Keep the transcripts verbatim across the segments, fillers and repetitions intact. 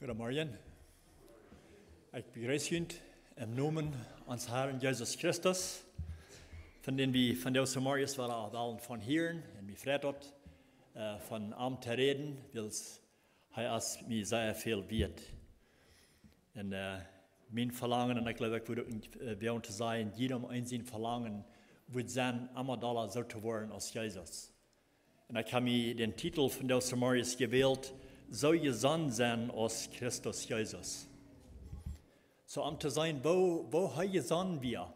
Goodemorjen. Ekj bejreess junt em Nomen onsen Harn Jesus Christus, von dän wie vondoag zemorjes wellen von hieren. Un mie freit daut, äh, von am to räden, wiels hee es mie sea väl wieet. Un, äh, mien Velangen, un ekj jleew, ekj wudd uk, äh, wellen to sajen, jieda eena sien Velangen wudd sennen, emma dolla soo to woaren aus Jesus. Un ekj hab mie dän Titel vondoag zemorjes jewält: Soo jesonnen sennen aus Christus Jesus. Soo om to seenen, woo, woo hee jesonnen wia.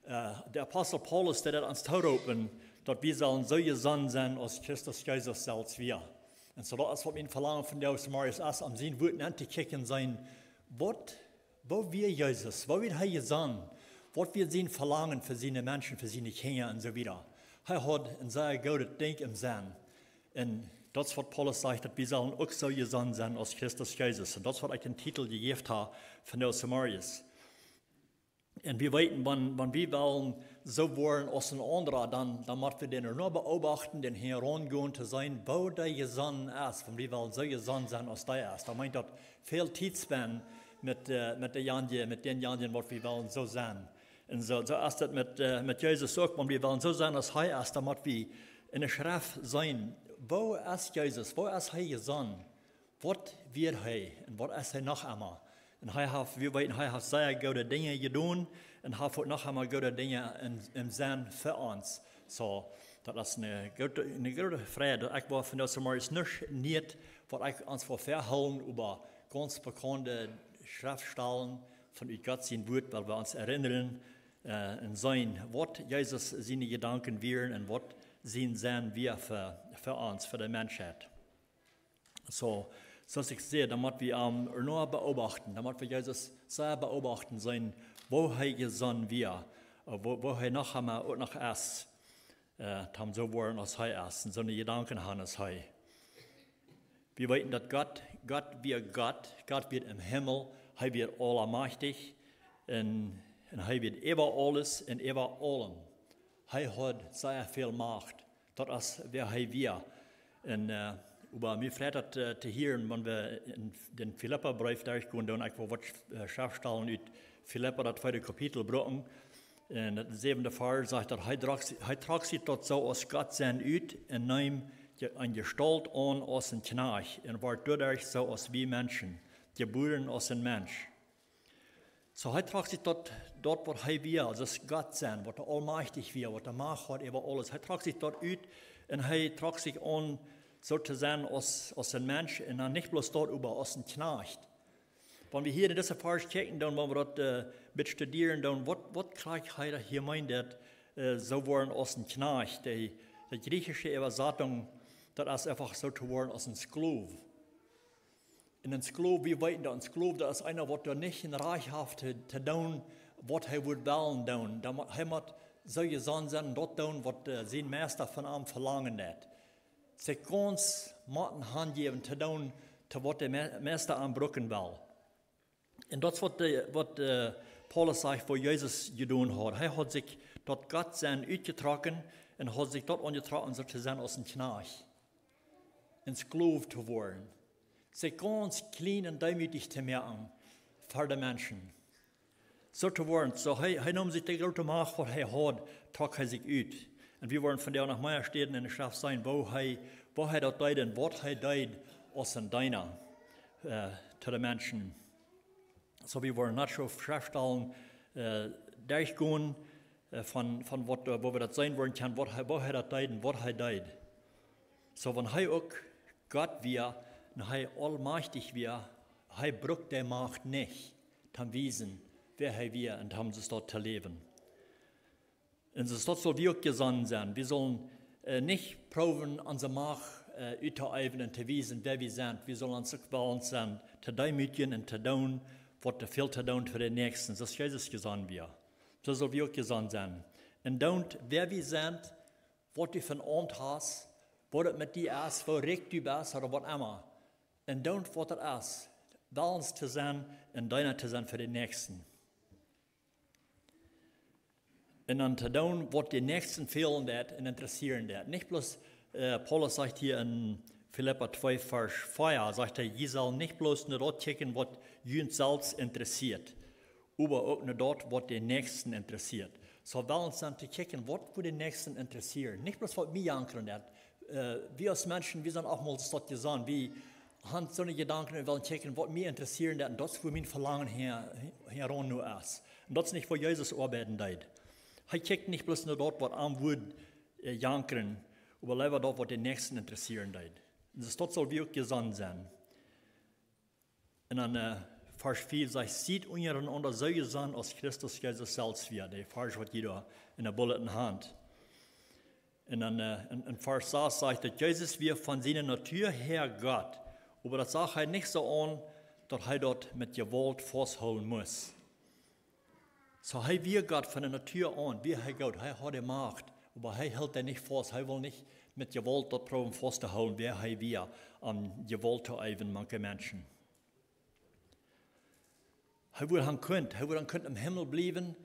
Äh, de Apostel Paulus, dee deed ons tooropen, daut wie sellen soo jesonnen sennen aus Christus Jesus selfst wia. Un soo daut es waut mien Velangen vondoag zemorjes es, om sien Wuat aun to kjikjen, seenen, waut, woo wia Jesus, woo wia hee jesonnen, waut wia sien Velangen fa siene Menschen, fa siene Kjinja un soo wieda. Hee haud een sea goodet Dinkj em Senn. Un daut es waut Paulus sajcht, daut wie sellen uk soo jesonnen sennen aus Christus Jesus. Un daut es waut ekj dän Titel jejäft hab vondoag zemorjes. Un wie weeten, wan, wan wie wellen soo woaren aus een aundra, dan, dan motten wie dän uk beobachten, dän hinjaraun gonen to seenen, woo dee jesonnen es, wan wie wellen soo jesonnen sennen aus dee es. Dan meent daut väl Tiet spenden met, äh, met dee janje, met dän janjen, waut wie wellen soo sennen. Un soo, soo es daut met, äh, met Jesus uk, wan wie wellen soo sennen aus hee es, dan mott wie enne Schreft seenen, woo es Jesus, woo es hee jesonnen, waut wia hee un waut es hee noch emma. Un hee haft, wie weeten, hee haft sea goode Dinja jedonen un haft uk noch emma goode Dinja em, em Senn fa ons. Soo, daut es eene groote, eene groote Freid, daut ekj woa vondoag zemorjes nuscht nich, waut ekj ons woa väahoolen, oba gaunz bekaunde Schreftstalen von ut Gott sien Wuat, wua wie ons erinnern, äh, un seenen, waut Jesus siene Jedanken wieren un waut sien Senn wia fa, fa ons, fa de Menschheit. Soo, soo aus ekj säd, dan mott wie am uk beobachten, dan mott wie Jesus sea beobachten, seenen, woo hee jesonnen wia, äh, woo, woo hee noch emma uk noch es, äh, om soo woaren aus hee es, un soone Jedanken haben aus hee. Wie weeten, daut Gott, Gott wia Gott, Gott wia em Himmel, hee wia aulmajchtich, un, un hee wia äwa aules un äwa aulem. Hee haud sea väl Macht. Daut es wäa hee wia. Un, äh, oba mie freit daut, äh, to hieren, wan wie en dän Filippabreef derchgonen, dan ekj well waut, äh, Schreftstalen ut Filippa, daut tweede Kapitel, brucken. Un daut säwende Varsch sajcht daut: Hee trock, hee trock sikj daut soo aus Gott sennen ut un neem Je-, eene Jestault aun aus een Kjnajcht un wort doaderch soo aus wie Menschen, jebuaren aus een Mensch. Soo, hee trock sikj daut, daut waut hee wia, aulsoo aus Gott sennen, waut aulmajchtich wia, waut de Macht haud äwa aules. Hee trock sikj daut ut un hee trock sikj aun, soo to sennen aus, aus een Mensch, un dan nich bloos daut, oba aus een Kjnajcht. Wan wie hia en dise Varsch kjikjen, dan, wan wie daut, äh, met studieren, dan, waut, waut kjricht hee daut hia meent, daut, äh, soo woaren aus een Kjnajcht? De, de griechische Äwasatunk, daut es eefach soo to woaren aus een Sklow. Un een Sklow, wie weeten daut een Sklow, daut es eena, waut doa nich een Rajcht haft to, to doonen, waut hee wudd wellen doonen. Dan mott, hee mott soo jesonnen sennen, daut doonen, waut, äh, sien Meista von am velangen deit. Sikj gaunz motten hanjäwen to doonen, to waut de Me-, Meista am brucken well. Un daut es waut de, waut, äh, Paulus sajcht, waut Jesus jedonen haud. Hee haud sikj daut Gott sennen utjetrocken un haud sikj daut aunjetrocken, soo to sennen aus een Kjnajcht. Een Sklow to woaren. Sikj gaunz kjlien un deemootich to moaken fa de Menschen. Soo to woaren, soo hee, hee neem sikj de groote Macht, waut hee haud, trock hee sikj ut. Un wie woaren vondoag noch mea Städen en de Schreft seenen, woo hee, woo hee daut deed un waut hee deed aus een Deena, äh, to de Menschen. Soo, wie woaren nuscht Schreftstalen, äh, derchgonen, äh, von, von waut, äh, woo wie daut seenen woaren kjennen, waut hee, woo hee daut deed un waut hee deed. Soo, wan hee uk Gott wia un hee aulmajchtich wia, hee brukt de Macht nich, toom wiesen, wäa hee wia un toom soo to läwen. Un soo, daut saul wie uk jesonnen sennen. Wie sellen, äh, nich proowen, onse Macht, äh, uttoäwen un to wiesen, wäa wie sent. Wie sellen ons uk wellen sennen, to deemootjen un to doonen, waut doa fält to doonen fa dän Näakjsten. Soo aus Jesus jesonnen wia. Soo saul wie uk jesonnen sennen. Un doonen, wäa wie sent, waut wie fa een Aumt haben, waut et met die es, woo rikj du best, ooda waut emma. Un doonen, waut et es, wellens to sennen un Deena to sennen fa dän Näakjsten. Un dan to doonen, waut dän Näakjsten fälen deit un interessieren deit. Nich bloos, äh, Paulus sajcht hia en, Filippa twee Varsch vea sajcht hee: "Jie sellen nich bloos no daut kjikjen, waut junt selfst interesseet, oba uk no daut, waut dän Näakjsten interesseet." Soo well ons dan to kjikjen, waut fa dän Näakjsten interesseet. Nich bloos, waut mie aunjeit. Äh, wie aus Menschen, wie sent uk mol daut jesonnen. Wie haben soone Jedanken, wie wellen kjikjen, waut mie interesseet, un daut es, wua mien Velangen häa, häaraun nu es. Un daut es nich, wua Jesus oabeiden deed. Hee kjikjt nich bloos no daut, waut am wudd, äh, aunjeit, oba leewa daut, waut dän Näakjsten interesseet deed. Un daut saul wie uk jesonnen sennen. Un dan, äh, Varsch vea sajcht: "Siet unjarenaunda soo jesonnen, aus Christus Jesus selfst wia." De Varsch, waut jie doa enne Bulletin haben. Un dan, äh, en, en Varsch sas sajcht daut Jesus wia von siene Natua häa Gott. Oba daut sach hee nich soo aun, daut hee daut met Jewault fausthoolen must. Soo, hee wia Gott von de Natua aun, wia hee Gott, hee haud de Macht, oba hee hilt dee nich faust, hee wull nich met Jewault daut proowen fausthoolen, wia hee wia, om Jewault to äwen mank de Menschen. Hee wudd han kunt, hee wudd han kunt em Himmel bliewen,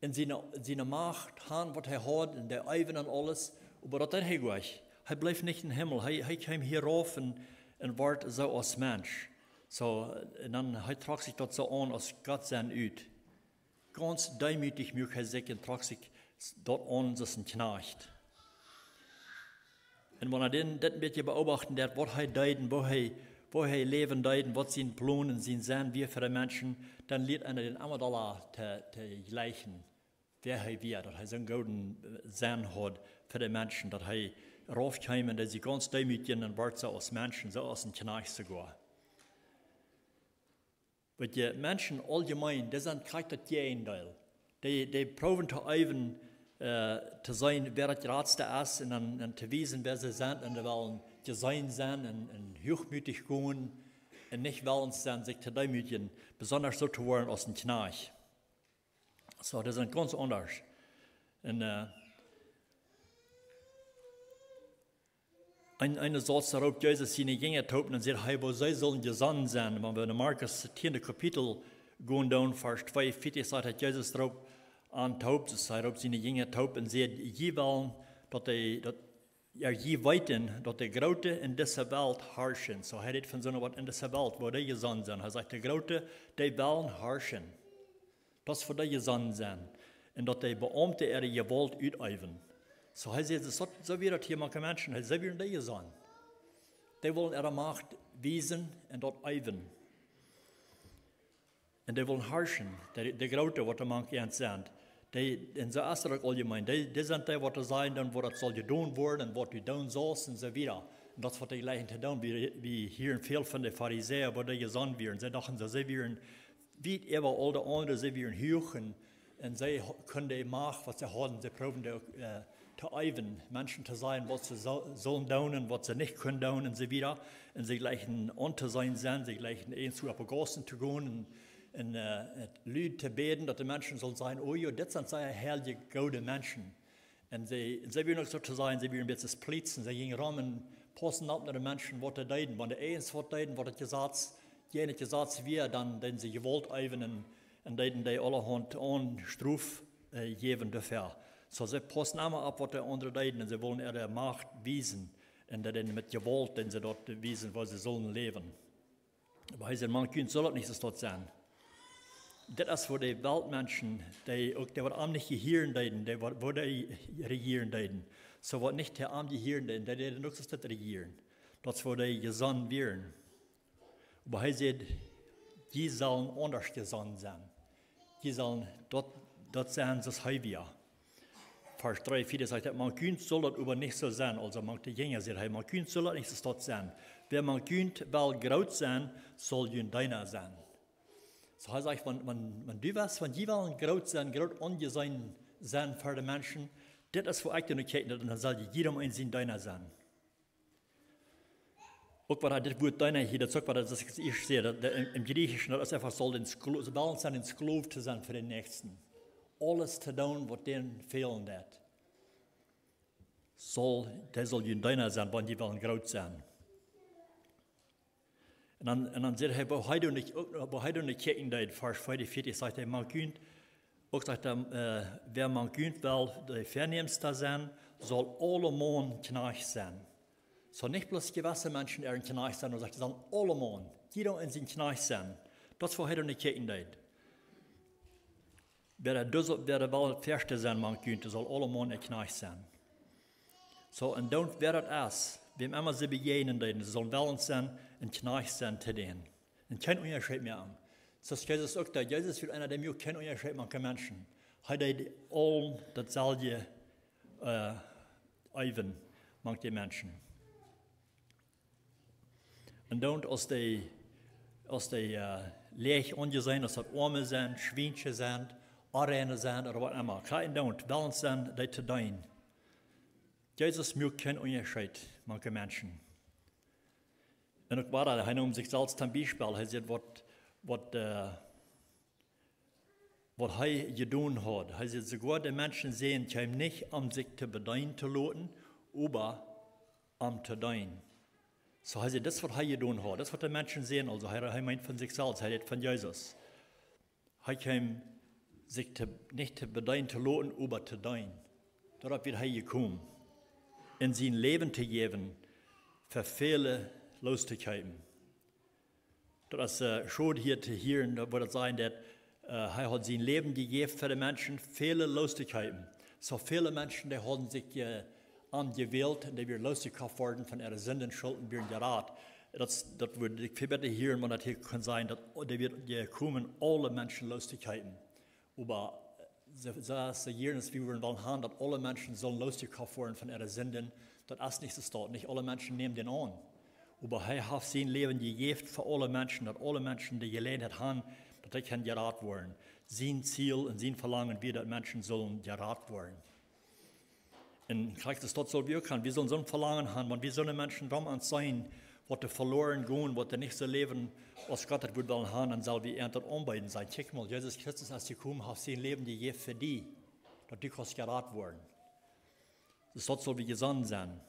un siene, siene Macht han, waut hee haud, un de Äwen un aules, oba daut deed hee nich. Hee bleef nich em Himmel, hee, hee kjeem hia rauf un, un wort soo aus Mensch. Soo, un dan, hee trock sikj daut soo aun aus Gott sien ut. Gaunz deemootich muak hee sikj un trock sikj daut aun aus een Kjnajcht. Un wan eena dan daut een bät beobacht, daut waut hee deed un woo hee, woo hee läwen deed un waut sien Plon un sien Senn wia fa de Menschen, dan lieet eena dän emma dolla to, to jlikjen, wäa hee wia, daut hee soon gooden, äh, Senn haud fa de Menschen, daut hee rauf kjeem un daut see gaunz deemootich un wort soo aus Menschen, soo aus een Kjnajcht soogoa. Weet jie, Menschen aulgemeen, dee sent krakjt daut Jäajendeel. Dee, dee proowen to äwen, äh, to seenen, wäa daut jratste es, un dan, dan to wiesen, wäa see sent, un dee wellen jeseenen sennen un, un huachmootich gonen, un nich wellen sennen, sikj to deemootjen, besonda soo to woaren aus een Kjnajcht. Soo, dee sent gaunz aundasch. Un, äh, een, een Sauz, doa roopt Jesus siene Jinja toop un dan sajcht hee, woo see sullen jesonnen sennen. Wan wie en Markus tieende Kapitel gonen doonen, Varsch tweeunvieetich, sajcht hee, Jesus roopt an toop, daut hee roopt siene Jinja toop un sajcht: "Jie wellen, daut dee, daut, jo, jie weeten, daut de Groote en dise Welt harschen." Soo, hee rät von soone, waut en dise Welt, woo dee jesonnen sent. Hee sajcht, de Groote, dee wellen harschen. Daut es fa dee jesonnen sennen. Un daut de Beaumte äare Jewault utäwen. Soo, hee sajcht, soo, soo wia daut hia mank de Menschen. Hee sajcht, wia dee jesonnen. Dee wullen äare Macht wiesen un daut äwen. Un dee wullen harschen. De, de Groote, waut doa mank an sent. Dee, un soo es daut uk aulgemeen. Dee, dee sent dee, waut doa sajen, dan waut daut saul jedonen woaren un waut du doonen saust un soo wieda. Un daut es waut dee jlikjen to doonen. Wie, wie hieren väl von de Farisäa, woo dee jesonnen wieren. See dochten soo, see wieren wiet äwa aul de aundre, see wieren huach un, un see ho-, kunnen de Macht, waut see hauden, see proowen de, äh, to äwen, Menschen to sajen, waut see so-, sullen doonen un waut see nich kunnen doonen un soo wieda. Un see jlikjten auntoseenen sennen, see jlikjten eent opp de Gaussen to gonen un, un, äh, Lud to bäden, daut de Menschen sullen sajen: "Oh jo, dit sent sea heilje, goode Menschen." Un see, see wieren uk soo to sajen, see wieren een bät Polizisten, see jinjen rom un pausten opp no de Menschen, waut dee deeden. Wan de eent waut deeden, waut daut Jesaz, jäajen daut Jesaz wia, dan deeden see Jewault äwen un, un deeden dee aulahaunt aun Strof, äh, jäwen doafäa. Soo, see pausten emma opp, waut de aundre deeden, un see wullen äare Macht wiesen. Un daut dan met Jewault, deeden see daut wiesen, woo see sullen läwen. Oba hee sajcht, mank junt saul daut nich soo sennen. Dit es fa de Weltmenschen, dee uk, dee waut am nich jehieren deeden, dee waut, woo dee rejieren deeden. Soo waut nich to am jehieren deeden, dee deeden uk soo daut rejieren. Daut es fa dee jesonnen wieren. Oba hee sajcht, jie sellen aundasch jesonnen sennen. Jie sellen daut, daut sennen, soo aus hee wia. Varsch dree, vea sajcht daut, mank junt saul daut oba nich soo sennen. Aulsoo mank de Jinja sajcht hee, mank junt saul daut nich soo sennen. Wäa mank junt well groot sennen, saul jun Deena sennen. Soo hee sajcht, wan, wan, wan du west, wan jie wellen groot sennen, groot aunjeseenen sennen fa de Menschen, dit es fa ekj de Notiz, dan saul jie jiedem eenen sien Deena sennen. Uk waut dit Wuat Deena hia, daut es uk waut, daut es, ekj säd, daut, daut em, em Jriechischen, daut es eefach soo, een Sklo-, soo wellen sennen, een Skloow to sennen fa dän Näakjsten. Aules to doonen, waut dän fälen deit. Saul, dee saul jun Deena sennen, wan jie wellen groot sennen. Un dan, un dan sajcht hee, woo hee doa nich, woo hee doa nich kjikjen deed, Varsch veeaunvieetich, sajcht hee, mank junt, uk sajcht hee, äh, wäa mank junt well de Väanämsta sennen, saul aulemaun Kjnajcht sennen. Saul nich bloos jewesse Menschen äa Kjnajcht sennen, oba sajcht, see sellen aulemaun, jieda een sien Kjnajcht sennen. Daut es waut hee doa nich kjikjen deed. Wäa doa, wäa doa well daut ieeschte sennen mank junt, dee saul aulemaun een Kjnajcht sennen. Soo, un dan wäa daut es, wäm emma see bejäajnen deeden, see sellen wellens sennen, een Kjnajcht sennen to dän. Un kjeen Unjascheet moaken. Soo aus Jesus uk deed. Jesus wia eena, dee muak kjeen Unjascheet mank de Menschen. Hee deed aulem daut selwje, äh, jäwen mank de Menschen. Un dan aus dee, aus dee, äh, läach aunjeseenen, aus daut Oame sent, Schwienschen sent, Onreine sent, ooda waut emma. Kjeen, dan wellens sennen, dee to deenen. Jesus muak kjeen Unjascheet mank de Menschen. Un uk wada, hee neem sikj selfst toom Biespel. Hee säd, waut, waut, äh, waut hee jedonen haud. Hee säd, soogoa de Menschensän kjeem nich, om sikj to bedeenen to loten, oba om to deenen. Soo, hee säd, daut es waut hee jedonen haud. Daut es waut de Menschen säden. Aulsoo, hee, hee meent von sikj selfst, hee rät von Jesus. Hee kjeem sikj to, nich to bedeenen to loten, oba to deenen. Doaropp wia hee jekomen. Un sien Läwen to jäwen, fa väle loos to kjeepen. Daut es, äh, schod hia to hieren, daut, woo daut sajcht, daut, äh, hee haud sien Läwen jejäft fa de Menschen, väle loos to kjeepen. Soo väle Menschen, dee hauden sikj, äh, aunjewält un dee wieren loosjekoft worden von äare Sinden, Schult un wieren jerat. Daut, daut wudd ekj väl bäta hieren, wan daut hia kunn sennen, daut, dee wia jekomen, aule Menschen loos to kjeepen. Oba, äh, soo, soo aus hee hia es, wie wudden wellen haben, daut aule Menschen sellen loosjekoft woaren von äare Sinden, daut es nich soo, daut nich aule Menschen nämen dän aun. Oba hee haft sien Läwen jejäft fa aule Menschen, daut aule Menschen de Jeläajenheit haben, daut dee kjennen jerat woaren. Sien Ziel un sien Velangen wia, daut Menschen sellen jerat woaren. Un krakjt daut saul wie uk haben. Wie sellen soon Velangen haben, wan wie soone Menschen rom ons seenen, waut doa veloaren gonen, waut doa nich soo läwen, aus Gott daut wudd wellen haben, dan sell wie an daut aunbeeden sennen. Kjikj mol, Jesus Christus es jekomen, haft sien Läwen jejäft fa die, daut du kaust jerat woaren. Soo daut saul wie jesonnen sennen.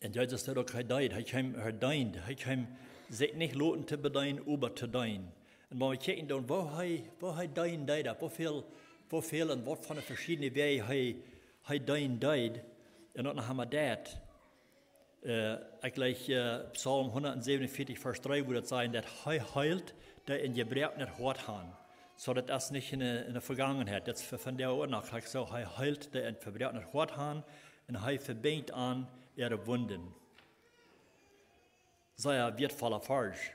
Un Jesus deed uk, hee deed, hee kjeem, hee deend, hee kjeem sikj nich loten to bedeenen, oba to deenen. Un wan wie kjikjen dan, woo hee, woo hee deenen deed, woo väl, woo väl un waut fa veschiedne Wäaj hee, hee deenen deed. Un uk noch emol daut, äh, ekj läs, äh, Psalm hundatsäwenunvieetich, Varsch dree, woo daut sajcht, daut hee heelt, dee een jebroaknet Hoat haben. Soo, daut es nich enne, enne Vegangenheit, daut es fa, von de Oaja noch, ekj saj, hee heelt, dee een jebroaknet Hoat haben, un hee vebinjt an äare Wunden. Sea wieetvolla Varsch.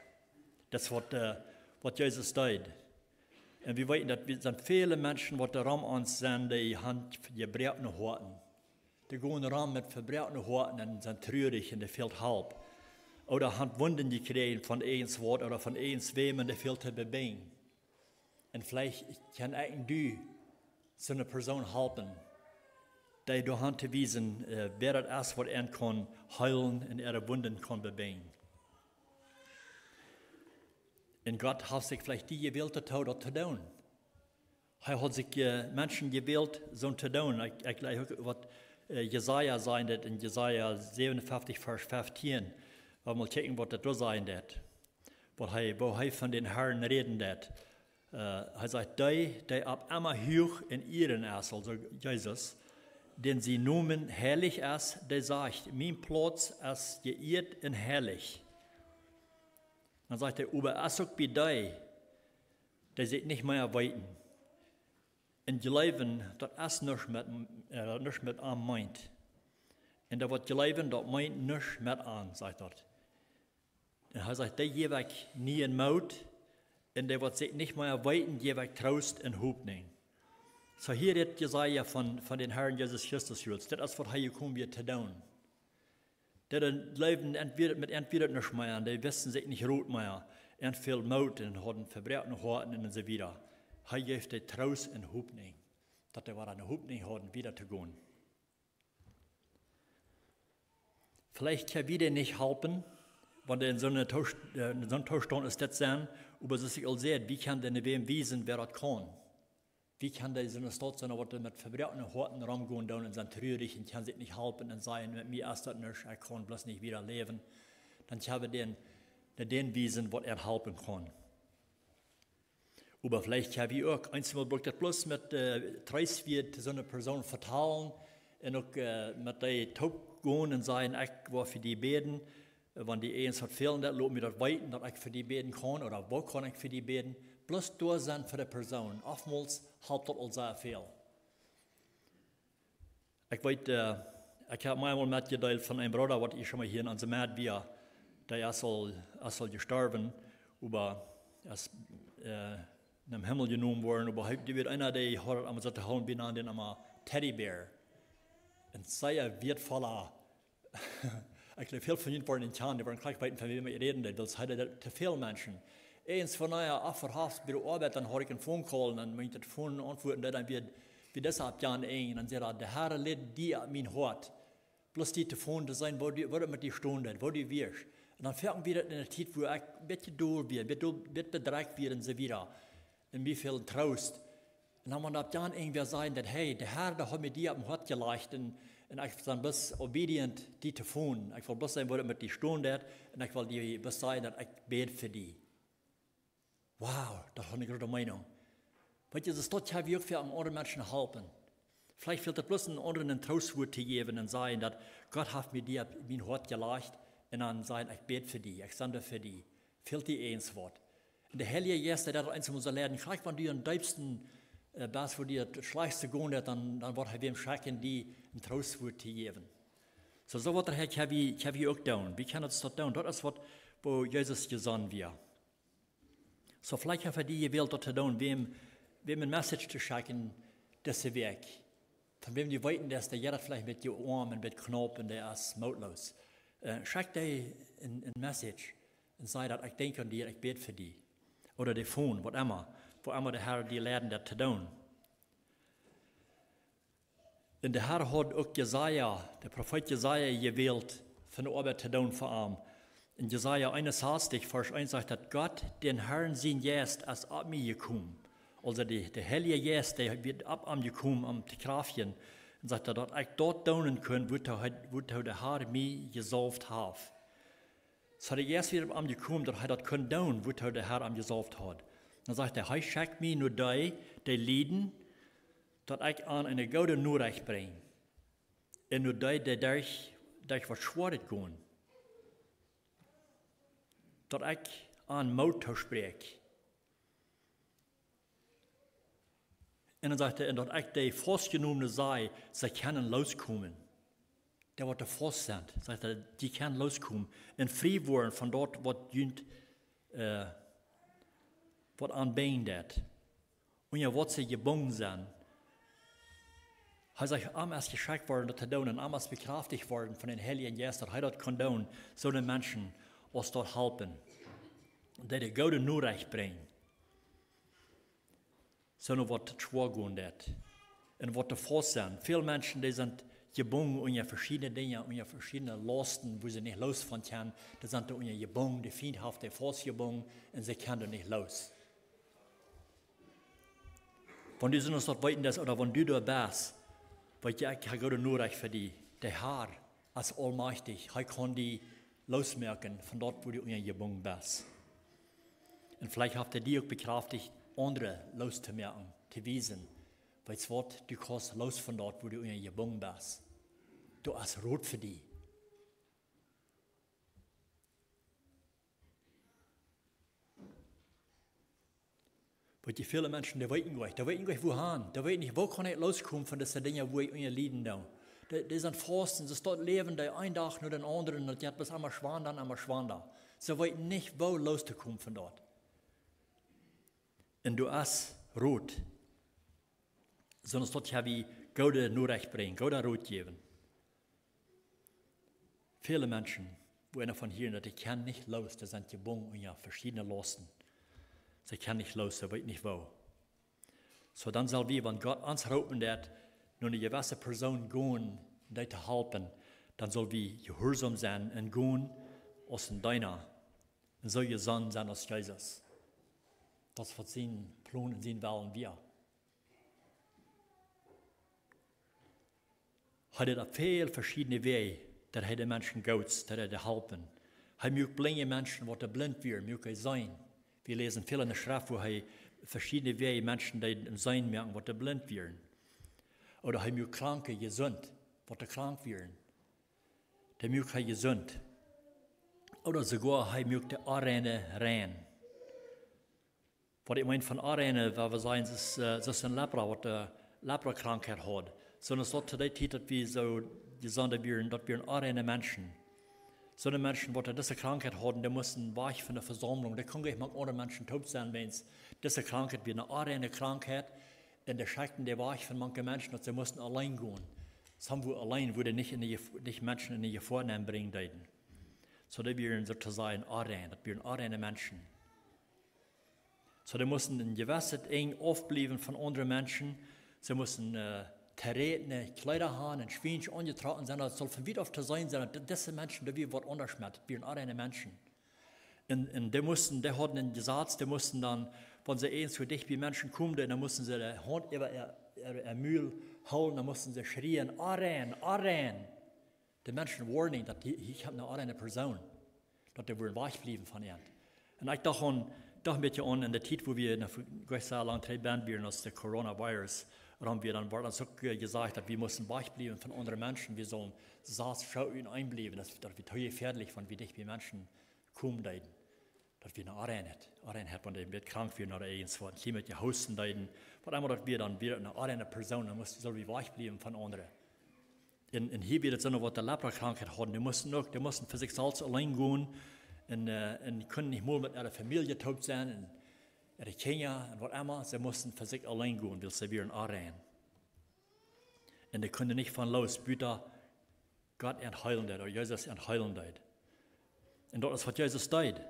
Daut es waut, äh, waut Jesus deed. Un wie weeten, daut wie, sent väle Menschen, waut doa rom ons sent, dee haben jebroakne Hoaten. Dee gonen rom met jebroakne Hoaten un sent trurich un dee fält Help. Ooda haben Wunden jekjräajen von irjent waut ooda von irjentwäm un dee fält to bebinjen. Un veleicht kaun ekj un du soone Persoon halpen, dee doaraun to wiesen, äh, wäa daut es, waut an kaun heelen un äare Wunden kaun bebinjen. Un Gott haft sikj veleicht dee jewält, daut to doonen. Hee haud sikj, äh, Menschen jewält, soont to doonen. Ekj, ekj läs uk waut, äh, Jesaja sajcht daut en Jesaja säwenunfeftich, Varsch feftieen. Wie mol kjikjen, waut daut doa sajcht daut. Waut hee, woo hee von dän Harn räden deed. Äh, hee sajcht, dee, dee opp emma huach en Ieren es, aulsoo Jesus, dän sien Nomen heilich es, dee sajcht, mien Plauz es jeieet un heilich. Dan sajcht hee, oba es uk bie dee, dee sikj nich mea weeten. Un jleewen, daut es nuscht met, äh, nuscht met am meent. Un daut waut jleewen, daut meent nuscht met am, sajcht daut. Un hee sajcht, dee jäw ekj nieen Moot, un dee waut sikj nich mea weeten, jäw ekj Troost un Hopninj. Soo hia rät Jesaja von, von dän Harn Jesus Christus. Daut es waut hee jekomen wia to doonen. Dee dan jleewden entwäda, met entwäda nuscht mea, un dee wisten sikj nich Rot mea, un fäld Moot un hauden jebroakne Hoaten un soo wieda. Hee jeef dee Troost un Hopninj, daut dee wada eene Hopninj hauden, wieda to gonen. Veleicht kjenn wie dee nich halpen, wan dee en soon Toost-, äh, en soon Toostaunt es, daut sent, oba soo aus ekj aul säd, wie kjennen dee wäm wiesen, wäa daut kaun. Wie kjennen dee soone Staut sennen, waut met jebroakne Hoaten romgonen doonen un sent trurich un kjennen sikj nich halpen un sajen, met mie es daut nuscht, ekj kaun bloos nich wieda läwen. Dan kjenn wie dän, dän wiesen, waut an halpen kaun. Oba veleicht kjenn wie uk, eenjemol brukt daut bloos met, äh, Treest wia to soone Persoon vetalen un uk, äh, met dee toop gonen un sajen: "Ekj woa fa die bäden. Wan die irjent waut fält, dan lot mie daut weeten, daut ekj fa die bäden kaun, ooda woo kaun ekj fa die bäden?" Bloos doa sennen fa de Persoon. Oftmols halpt daut aul sea väl. Ekj weet, äh, ekj hab mie mol metjedeelt von een Brooda, waut hia schon mol hia en onse Medd wia. Dee es aul, es aul jestorwen, oba es, äh, nom Himmel jenomen worden. Oba hee, dee wia eena, dee haud aun sikj to hoolen, wie nanen dän emol Teddy Bear. Een sea wieetvolla. Ekj jleew, väl von junt woaren dän kjanen, dee woaren jlikj weeten, von wäm ekj räden doo, wiels hee deed daut to väl Menschen. Eens von dae Afferhafs bie de Oabeit, dan haud ekj een Phone Call, un dan mott ekj daut Phone auntwuaden, dan wia, wia daut opp jan een, dan säd hee: "De Herr läd die opp mien Hoat, bloos die to phone to seenen, woo du, woo daut met die steit, woo du wieescht." Un dan fungen wie daut en de Tiet, wua ekj een bät doll wia, een bät doll, een bät bedrekjt wia un soo wieda. Un woo väl Troost. Un dan, wan opp jan een wia säd daut: "Hey, de Herr, dee haud mie die opp daut Hoat jelajcht, un, un ekj sie bloos obedient, die to phone. Ekj well bloos seenen, woo daut met die steit, un ekj well die bloos sajen, daut ekj bäd fa die." Wow, daut haud eene groote Meenunk. Weetst, daut kaun uk fa aundre Menschen halpen. Veleicht fält et bloos, eenen aundren een Troostwuat to jäwen un sajen, daut Gott haft mie die opp mien Hoat jelajcht, un dan sajen: "Ekj bäd fa die, ekj sie doa fa die." Fält die eens waut? Un de Heilje Jeist, dee deit ons eemol soo leiden, jlikj wan du aum deepsten, äh, best, wua die daut schlajchtste jeit, dan, dan woat hee wäm schekjen, die een Troostwuat to jäwen. Soo, soo waut de Herr, ekj hab hia, ekj hab hia uk doonen. Wie kjennen daut doonen? Daut es waut, woo Jesus jesonnen wia. Soo, veleicht haft hee die jewält, daut to doonen, wäm, wäm een Message to schekjen dise Wäakj. Von wäm du weetst, daut dee jeit veleicht met die Oarm un met Knopen, dee es mootloos. Äh, schekj dee een, een Message un saj daut: "Ekj denkj aun die, ekj bäd fa die." Ooda de Phone, waut emma, woo emma de Herr die leiden deit to doonen. Un de Herr haud uk Jesaja, de Profeet Jesaja, jewält, fa de Oabeit to doonen fa am. En Jesaja eenunsastich, Varsch eent sajcht daut: "Gott, dän Herrn sien Jeist es opp mie jekomen." Aulsoo de, de Heilje Jeist, dee wia opp am jekomen, am to kjraftjen. Un sajcht hee, daut ekj daut doonen kunn, wuatoo hee, wuatoo de Herr mie jesauft haft. Soo de Jeist wia opp am jekomen, daut hee daut kunn doonen, wuatoo de Herr am jesauft haud. Dan sajcht hee: "Hee schekjt mie no dee, dee lieden, daut ekj an eene goode Norecht brinj. Un no dee, dee derch, derch waut Schwoaret gonen, daut ekj an Moot toospräakj." Un dan sajcht hee: "Un daut ekj dee Faustjenomne saj, see kjennen loskomen." Dee waut doa faust sent, sajcht hee, dee kjennen loskomen. "Un frie woaren von daut, waut junt, äh, waut an binjen deit. Unja waut see jebungen sent." Hee sajcht, am es jeschekjt worden daut to doonen, un am es bekjraftijcht worden von dän Heiljen Jeist, daut hee daut kunn doonen, soone Menschen aus daut halpen, dee de goode Norecht brinjen, soone waut schwoa gonen deit un waut doa faust sent. Väl Menschen, dee sent jebungen unja veschiedne Dinja, unja veschiedne Lausten, wua see nich loos von kjennen. Dee sent doa unja jebungen, de Fient haft dee faustjebungen un see kjennen doa nich loos. Wan du soo waut weetst, ooda wan du doa best, weet je, ekj hab goode Norecht fa die. De Herr es aulmajchtich. Hee kaun die loosmoaken von daut, wua du unja jebungen best. Un veleicht haft hee die uk bekjraftijcht, aundre loos to moaken, to wiesen: "Weetst waut, du kaust loos von daut, wua du unja jebungen best. Daut es Rot fa die." Weet je, väle Menschen, dee weeten nich, dee weeten nich, wua han. Dee weeten nich, woo kaun ekj loskomen von dise Dinja, wua ekj unja lieden doo. Dee, dee sent faust un see stonen, läwen dee een Dach no dän aundren, un daut jeit bloos emma schwanda un emma schwanda. See weeten nich, woo loos to komen von daut. Un doa es Rot. Sonst daut hee wie goode Norecht brinjen, gooden Rot jäwen. Väle Menschen, wua eena von hieet, daut dee kjennen nich loos, dee sent jebungen unja veschiedne Lausten. See kjennen nich loos, see weeten nich woo. Soo, dan sell wie, wan Gott ons roopen deit, no eene jewesse Persoon gonen, dee to halpen, dan sell wie jehuarsom sennen un gonen aus een Deena. Un soo jesonnen sennen aus Jesus. Daut es waut sien Plon un sien Wellen wia. Hee deed opp väl veschiedne Wäaj, daut hee de Menschen goot, daut hee dee halpen. Hee muak blinje Menschen, waut doa blint wieren, muak hee seenen. Wie läsen väl en de Schreft, wua hee veschiedne Wäaj Menschen deed seenen moaken, waut doa blint wieren. Ooda hee muak Kranke jesunt, waut doa krank wieren. Dee muak hee jesunt. Ooda soogoa hee muak de Onreine rein. Waut ekj meen von Onreine, wua wie sajen, es, äh, es een Lepra, waut de Leprakrankheit haud. Soo aus daut to dee Tiet, daut wie soo, dee sajen, daut wieren, daut wieren onreine Menschen. Soone Menschen, waut dise Krankheit hauden, dee musten wajch von de Vesaumlunk. Dee kunnen nich met aundre Menschen toop sennen, wiels dise Krankheit wia eene onreine Krankheit. Un dee schekjten dee wajch von mank de Menschen, daut see musten auleen gonen. Soo wua auleen, wua dee nich en de Jef-, nich Menschen en de Jefoa nenbrinjen deeden. Soo, dee wieren soo to sajen onrein, daut wieren onreine Menschen. Soo, dee musten een jewesset Enj aufbliewen von aundre Menschen. See musten, äh, trätne Kjleeda haben un schwiensch aunjetrocken sennen. Daut sull von wiet auf to seenen sennen, daut dise Menschen, daut wia waut aundasch met, daut wieren onreine Menschen. Un, un dee musten, dee hauden een Jesaz, dee musten dan, wan see eent soo dicht bie Menschen kjeemen, dan musten see de Haunt äwa äa, äa, äa Mul hoolen, dan musten see schrieen: "Onrein, onrein." De Menschen wieren, daut hia, hia kjemt eene onreine Persoon. Daut dee wudden wajchbliewen von an. Un ekj docht aun, docht een bät aun en de Tiet, wua wie noch goanich soo lang trigj benen wieren, aus de Coronavirus rom wia, dan wort ons uk, äh, jesajcht, daut wie musten wajchbliewen von aundre Menschen. Wie sullen sas Schoo enenn bliewen, daut, daut wia too jefäadlich, wan wie dicht bie Menschen kjeemen deeden. Daut wia eene Onreinheit. Onreinheit, wan dee een bät krank wieren ooda irjent waut. Hia met je hoosten deeden. Waut emma daut wia, dan wia daut eene onreine Persoon, dan musten, sullen wie wajchbliewen von aundre. Un, un hia wia daut soone, waut de Leprakrankheit hauden. Dee musten uk, dee musten fa sikj selfst auleen gonen. Un, äh, un kunnen nich mol met äare Famielje toop sennen. Un äare Kjinja un waut emma. See musten fa sikj auleen gonen, wiels see wieren onrein. Un dee kunnen nich von loos, buta Gott an heelen deed, ooda Jesus an heelen deed. Un daut es, waut Jesus deed.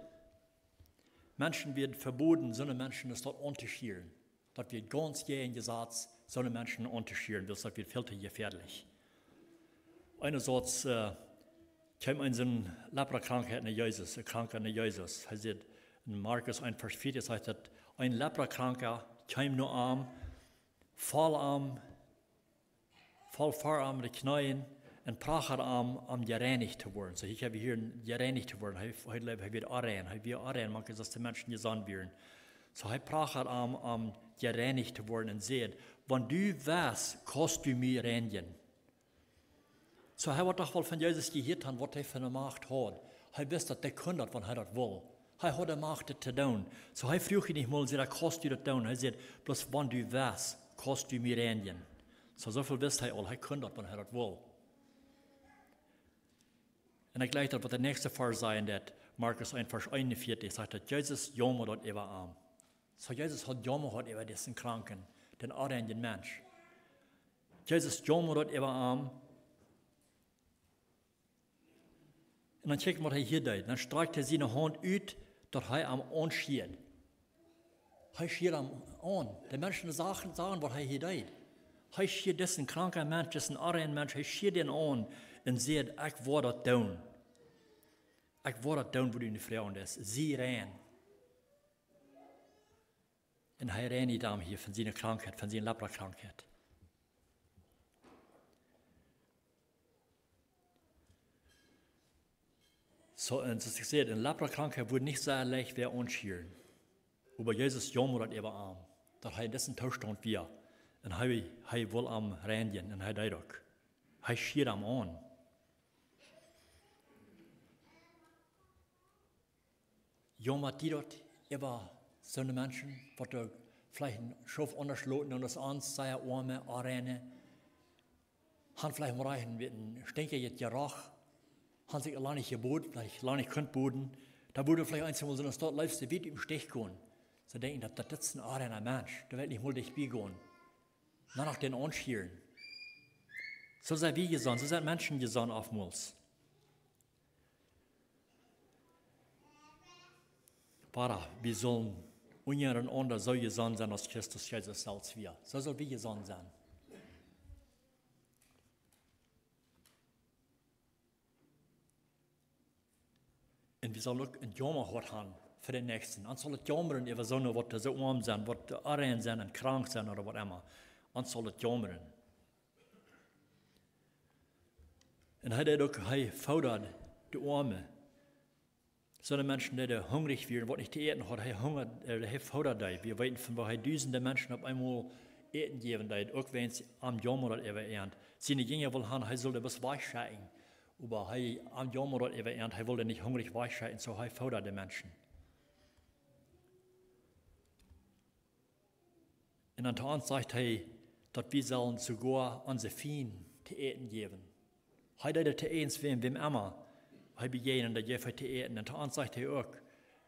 Menschen wieren vebooden, soone Menschen es daut auntoschieren. Daut wia gaunz jäajen Jesaz, soone Menschen auntoschieren, wiels daut wia väl too jefäadlich. Eenasoats, äh, kjeem een soone Leprakrankheit no Jesus, een Kranka no Jesus. Hee sajcht en Markus eent Varsch vea, sajcht daut, een Leprakranka kjeem no am, foll am, foll ver am de Kjneeen un prachad am, om jereinicht to woaren. Soo, hia hab wie hia jereinicht to woaren. Hee, hee leef, hee wia onrein, hee wia onrein, mank aus de Menschen jesunt wieren. Soo, hee prachad am, om jereinicht to woaren un säd: "Wan du west, kaust du mie reinjen." Soo, hee haud doch woll von Jesus jehieet, waut hee fa eene Macht haud. Hee wist, daut hee kunn daut, wan hee daut wull. Hee haud de Macht, daut to doonen. Soo, hee fruach am nich mol, säd: "Kaust du daut doonen?" Hee säd: "Bloos wan du west, kaust du mie reinjen." Soo, soo väl wist hee aul, hee kunn daut, wan hee daut wull. Un ekj jleich, daut woat de näakjste Varsch sennen, daut Markus eent Varsch eenunvieetich sajcht, daut Jesus jaumad daut äwa am. Soo, Jesus haud Jauma jehaut äwa disen Kranken, dän onreinen Mensch. Jesus jaumad daut äwa am. Un dan kjikj, waut hee hia deed. Dan strakjt hee siene Haunt ut, daut hee am aunschieed. Hee schieed am aun. De Menschen sagen, sagen, waut hee hia deed. Hee schieed disen kranken Mensch, disen onreinen Mensch, hee schieed dän aun un säd: "Ekj woa daut doonen. Ekj woa daut doonen, waut du mie froagen deist. Sie rein." Un hee reinicht am hia von siene Krankheit, von siene Leprakrankheit. Soo, un soo aus ekj säd, eene Leprakrankheit wudd nich soo leicht wäa aunschieren. Oba Jesus jaumad daut äwa am, daut hee en disen Toostaunt wia. Un hee, hee wull am reinjen un hee deed uk. Hee schieed am aun. Jaumat die daut äwa soone Menschen, waut doa veleicht een Schoof aundasch loten un aus ons, sea oame, onreine, han veleicht mau een bät een stinkjichet Jeroch, han sikj lang nich jebot, veleicht lang nich kunt boden, dan wudd veleicht eent mol soo aus daut leefste wiet em Stich gonen. See denkjen, daut, daut, daut es een onreina Mensch, doa well ekj nich mol dicht bie gonen. Dan noch dän aunschieren. Soo sent wie jesunt, soo sent Menschen jesunt oftmols. Oba wie sellen unjarenaunda soo jesunt sennen, aus Christus Jesus selfst wia. Soo sell wie jesunt sennen. Un wie sellen uk een Jaumahaunt haben fa dän Näakjsten. Ons saul daut jaumren äwa soone, waut soo oam sent, waut onrein sent un krank sent ooda waut emma. Ons saul daut jaumren. Un hee deed uk, hee foodad de Oame. Soone Menschen, dee hungrich wieren, waut nich to äten hauden, hee hungad, äh, hee foodad dee. Wie weeten, von woo hee dusende Menschen opp eemol Äten jäwen deed, uk wan see am jaumad äwa an. Siene Jinja wullen han, hee sull dee bloos wajchschekjen. Oba hee, am jaumad daut äwa an, hee wull nich hungrich wajchschekjen, soo hee foodad de Menschen. Un dan to ons sajcht hee, daut wie sellen soogoa onse Fiend to äten jäwen. Hee deed daut to eent, wäm, wäm emma hee bejäajend, daut jeef hee to äten. Un to ons sajcht hee uk,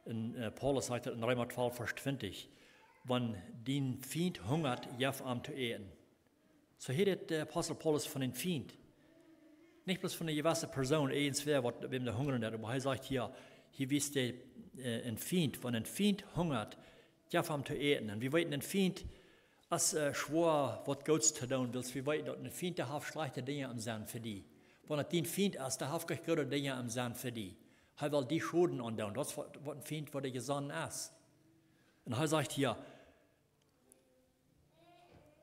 un, äh, Paulus sajcht daut en Reema twalf, Varsch twintich: "Wan dien Fiend hungat, jeff am to äten." Soo hia rät de Apostel Paulus von een Fiend. Nich bloos von eene jewesse Persoon, irjentwäa, waut, wäm dee hungren deit, oba hee sajcht hia, hia wiest hee, äh, een Fiend. Wan een Fiend hungat, jeff am to äten. Un wie weeten, een Fiend es, äh, schwoa waut Goots to doonen, wiels wie weeten, daut een Fiend, dee haft schlajchte Dinja em Senn fa die. Wan et dien Fiend es, dee haft kjeene goode Dinja em Senn fa die. Hee well die Schoden aundoonen. Daut es waut, waut een Fiend, waut hee jesonnen es. Un hee sajcht hia,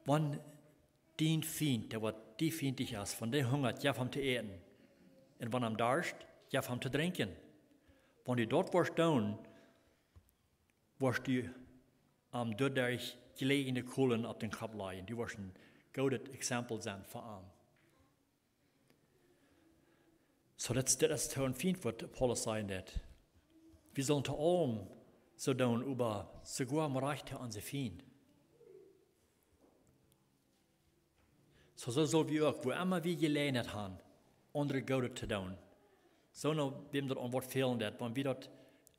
wan dien Fiend, dee waut die fientlich es, wan dee hungat, jeff am to äten. Un wan am darscht, jeff am to drinkjen. Wan du daut woascht doonen, woascht du am doaderch jlikj de Kolen opp dän Kopp lajen. Du woascht een goodet Exempel sennen fa am. Soo, daut, daut es to een Fiend, waut Paulus sajen deit. Wie sellen to aulem soo doonen, oba soogoa mau rajcht to onse Fiend. Soo, soo sell wie uk, wua emma wie Jeläajenheit haben, aundre Goodet to doonen. Soo, no, wäm daut aun waut fälen deit, wan wie daut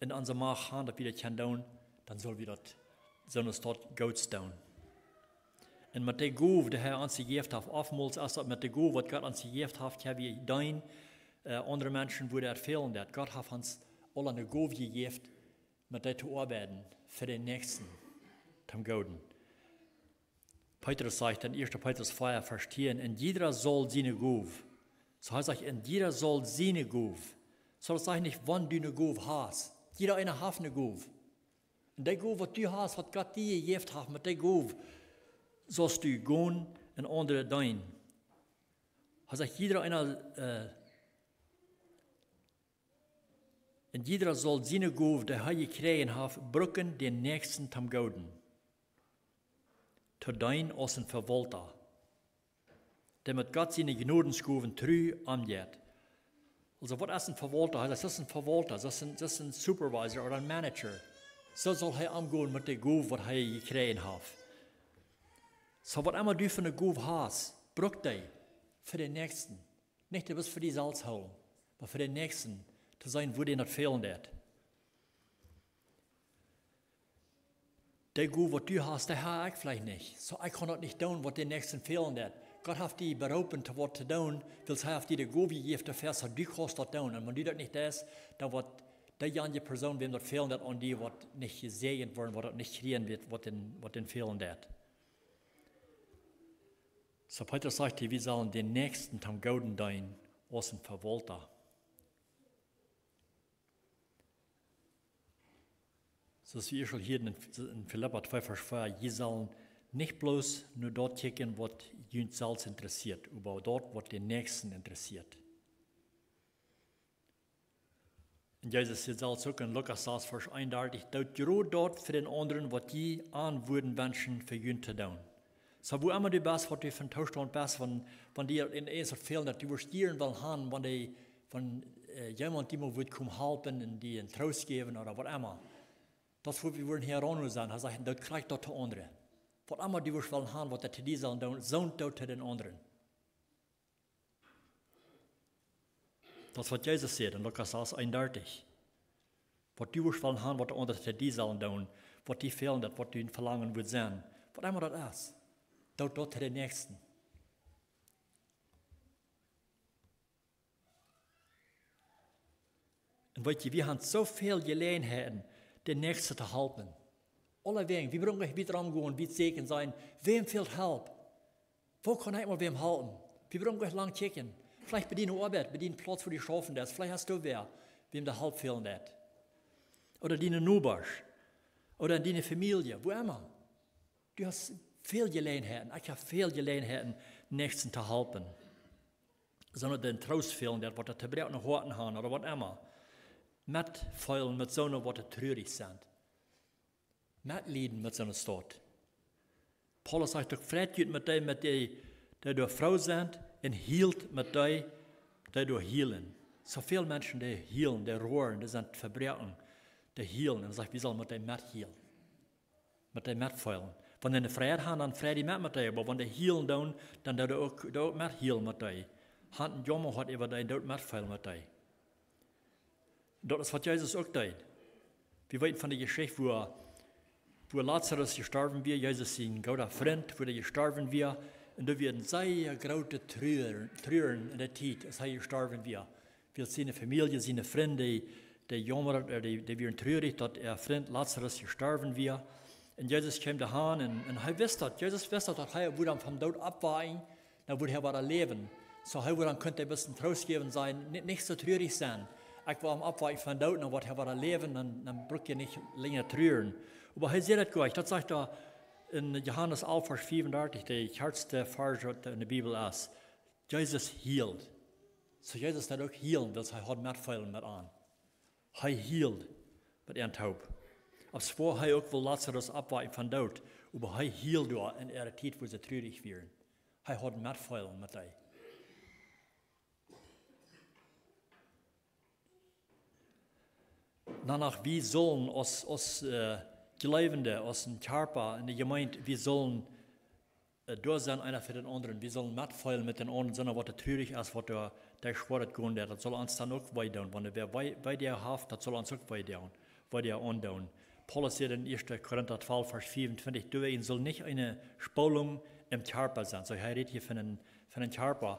en onse Macht haben, daut wie daut kjennen doonen, dan sell wie daut soo aus daut Goots doonen. Un met dee Gow, dee hee ons jejäft haft, oftmols es daut met dee Gow, waut Gott ons jejäft haft, kjenn wie deenen, äh, aundre Menschen, wua daut fälen deit. Gott haft ons aula eene Gow jejäft, met dee to oabeiden, fa dän Näakjsten, toom Gooden. Petrus sajcht en ieeschte Petrus vea, Varsch tieen: "En jieda saul siene Gow." Soo hee sajcht, "En jieda saul siene Gow." Soo daut sajcht nich, wan du eene Gow hast. Jieda eena haft eene Gow. Un dee Gow, waut du hast, waut Gott die jejäft haft, met dee Gow saust du gonen un aundre deenen. Hee sajcht, jieda eena, äh, "En jieda saul siene Gow, dee hee jekjräajen haft, brucken dän Näakjsten toom Gooden. To deenen aus een Vewaulta, dee met Gott siene Jnodensgowen tru omjeit." Aulsoo, waut es een Vewaulta? Hee sajcht, daut es een Vewaulta, daut es een, daut es een Supervisor ooda een Manager. Soo saul hee omgonen met dee Gow, waut hee jekjräajen haft. Soo, waut emma du fa eene Gow hast, bruck dee fa dän Näakjsten. Nich bloos fa die selfst hoolen, oba fa dän Näakjsten, to seenen, wua dän daut fälen deit. Dee Gow, waut du hast, dee hab ekj veleicht nich. Soo, ekj kaun daut nich doonen, waut dän Näakjsten fälen deit. Gott haft die beroopen, to waut to doonen, wiels hee haft die dee Gow jejäft, doafäa, soo du kaust daut doonen. Un wan du daut nich deist, dan woat deejanje Persoon, wäm daut fälen deit, aun die woat nich jesäajent woaren, woat daut nich kjrieen, waut, waut dän, waut dän fälen deit. Soo Petrus sajcht hia, wie sellen dän Näakjsten toom Gooden deenen aus een Vewaulta. Soo aus wie ieescht aul hia en, en Filippa twee Varsch vea, jie sellen nich bloos no daut kjikjen, waut junt selfst interessieet, oba daut, waut dän Näakjsten interessieet. Un Jesus sajcht selfst uk en Lukas sas Varsch eenundartich: "Doot jrod daut fa dän aundren, waut jie an wudden wenschen fa junt to doonen." Soo, wua emma du best, waut du fa een Toostaunt best, wan, wan die en eent waut fälen deit, du wurscht jieren wellen haben, wan dee, wan, äh, jemaunt die mol wudd komen halpen un die een Troost jäwen ooda waut emma. Daut es, wua wie wudden hia aun sennen. Hee sajcht, doot krakjt daut to aundre. Waut emma du wurscht wellen haben, waut dee to die sellen doonen, soo doot to dän aundren. Daut es, waut Jesus sajcht en Lukas sas eenundartich. Waut du wurscht wellen haben, waut de aundre to die sellen doonen, waut die fälen deit, waut dien Velangen wudd sennen, waut emma daut es, doot daut to dän Näakjsten. Un weet jie, wie haben soo väl Jeläajenheiten, dän Näakjsten to halpen. Aulawäajen, wie brucken nich wiet romgonen, wiet sieekjen sennen, wäm fält Help? Wua kaun ekj mol wäm halpen? Wie brucken nich lang kjikjen. Veleicht bie diene Oabeit, bie dien Plauz, wua du schaufen deist. Veleicht hast du wäa, wäm de Help fälen deit. Ooda diene Nobasch. Ooda en diene Famielje, wua emma. Du hast väl Jeläajenheiten. Ekj hab väl Jeläajenheiten, Näakjsten to halpen. Soo daut dee een Troost fälen deit, waut dee to bräakjende Hoaten haben ooda waut emma. Metfeelen met soone, waut dee trurich sent. Metlieden met soone Stoot. Paulus sajcht uk: "Freit junt met dee, met dee, dee doa froo sent, un hielt met dee, dee doa hielen. Soo väl Menschen, dee hielen, dee roaren, dee sent vebroaken, dee hielen. Un sajcht, wie sellen met dee methielen. Met dee metfeelen. Wan dee eene Freid haben, dan freit dee met met dee. Oba wan dee hielen doonen, dan doo dee uk, doo uk methielen met dee. Haben een Jauma haud äwa dee, doo uk metfeelen met dee. Daut es waut Jesus uk deed. Wie weeten von de Jeschicht, wua, wua Lazarus jestorwen wia, Jesus sien gooda Frint, wua dee jestorwen wia. Un doa wia een sea grootet Truaren, Truaren en de Tiet, aus hee jestorwen wia. Wiels siene Famielje, siene Frind, dee, dee jaumad, äh, dee, dee wieren truarich, daut äa Frint Lazarus jestorwen wia. Un Jesus kjeem doa han un, un hee wist daut, Jesus wist daut, daut hee wudd am vom Doot oppwakjen, dan wudd hee wada läwen. Soo hee wudd am kunnen een bät Troost jäwen, sajen, "Nich, nich soo truarich sennen. Ekj woa am oppwakjen vom Doot, dan woat hee wada läwen, dan, dan bruck jie nich lenja truaren." Oba hee säd daut goanich. Daut sajcht doa en Johanes alf, Varsch fiefundartich, de kjartste Varsch waut en de Bibel es. Jesus hield. Soo Jesus deed uk hielen, wiels hee haud Metfeelen met an. Hee hield met an toop. Aus woo hee uk wull Lazarus oppwakjen vom Doot, oba hee hield doa en äare Tiet, wua see truarich wieren. Hee haud Metfeelen met an. Dan noch, wie sellen aus, aus, äh, Jleewende, aus een Kjarpa en de Jemeent, wie sellen, äh, doa sennen eena fa dän aundren. Wie sellen metfeelen met dän aundren, sennen waut dee truarich es, waut doa, dee schwoa daut gonen deit. Daut saul ons dan uk wee doonen. Wan wäa wee, wee doa haft, daut saul ons uk wee doonen, wee doa aundoonen. Paulus sajcht en Ieeschte Korinta twalf, Varsch fiefuntwintich, "Doawäajen saul nich eene Spolunk em Kjarpa sennen." Soo, hee rät hia von een, von een Kjarpa,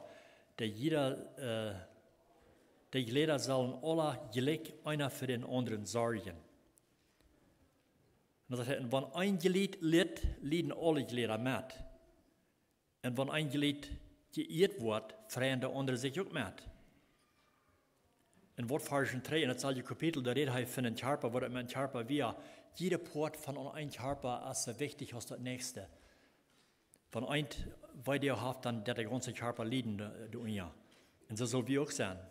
dee jieda, äh, de Jlieda sellen aula jlikj eena fa dän aundren sorjen. Un dan sajcht hee, "Un wan een Jlid litt, lieden aule Jlieda met. Un wan een Jlid jeieet woat, freien de aundre sikj uk met." En waut Varsch dree en daut selwje Kapitel, doa rät hee von een Kjarpa, waut daut met een Kjarpa wia. Jieda Poat von een Kjarpa es soo wichtich aus daut näakjste. Wan eent wee doa haft, dan deit de gaunze Kjarpa lieden, de, de Unja. Un soo sell wie uk sennen.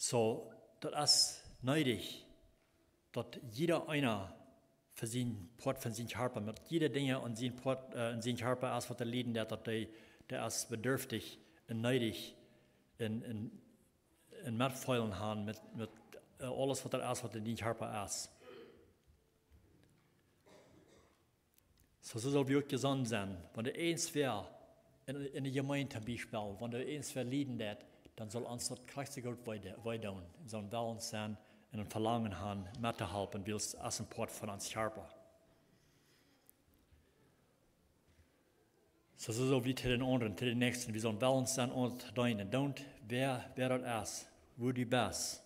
Soo, daut es needich, daut jieda eena fa sien Poat von sien Kjarpa, met jieda Dinja aun sien Poat, äh, aun sien Kjarpa es, waut hee lieden deit, daut dee, dee es bedurftich un needich un, un, un Metfeelen haben met, met, äh, aules waut doa es, waut en dien Kjarpa es. Soo, soo sell wie uk jesonnen sennen. Wan doa eent wea en, en de Jemeent toom Biespel, wan doa eent wea lieden deit, dan saul ons daut krakjt soo goot wee, wee doonen. Wie sellen wellens sennen un een Velangen haben, mettohalpen, wiels daut es een Poat von ons Kjarpa. Soo, soo sell wie to dän aundren, to dän Näakjsten, wie sellen wellens sennen, aundre to deenen. Doonen, wäa, wäa daut es, wua du best.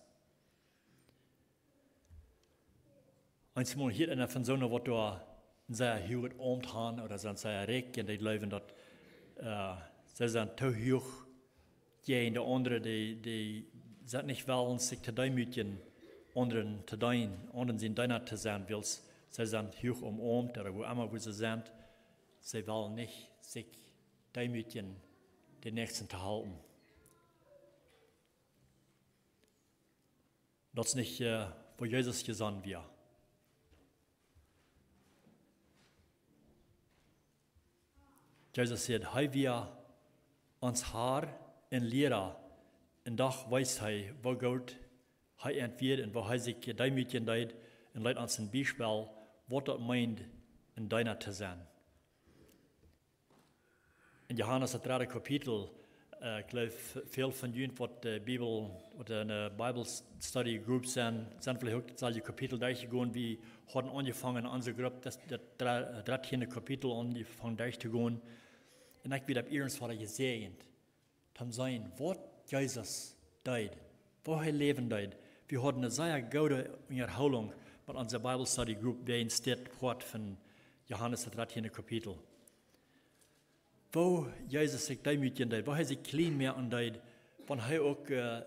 Eenjemol hieet eena von soone, waut doa een sea huaget Aumt haben ooda sent sea rikj un dee jleewen daut, äh, see sent too huach jäajen de aundre, dee, dee sent nich wellens sikj to deemootjen, aundren to deenen, aundren sien Deena to sennen, wiels see sent huach em Aumt ooda wua emma wua see sent, see wellen nich sikj deemootjen, dän Näakjsten to halpen. Daut es nich, äh, woo Jesus jesonnen wia. Jesus sajcht, hee wia ons Har un Liera, un doch wees hee, woo goot hee ons wia un woo hee sikj deemootjen deed un leet ons een Biespel, waut daut meent, een Deena to sennen. En Johanes daut dredde Kapitel, äh, ekj jleew, väl von junt waut de Bibel, waut en de Bible Study Group sent, sent veleicht uk daut selwje Kapitel derchjegonen. Wie hauden aunjefongen en onse Grupp daut, daut dre-, dartieende Kapitel aunjefongen derchtogonen. Un ekj wort opp ieescht wada jesäajent. Toom seenen, waut Jesus deed, woo hee läwen deed. Wie hauden eene sea goode Unjahoolunk met onse Bible Study Group wäajen dit Poat von Johanes daut dartieende Kapitel. Woo Jesus sikj deemootjen deed, woo hee sikj kjlien moaken deed, wan hee uk, äh,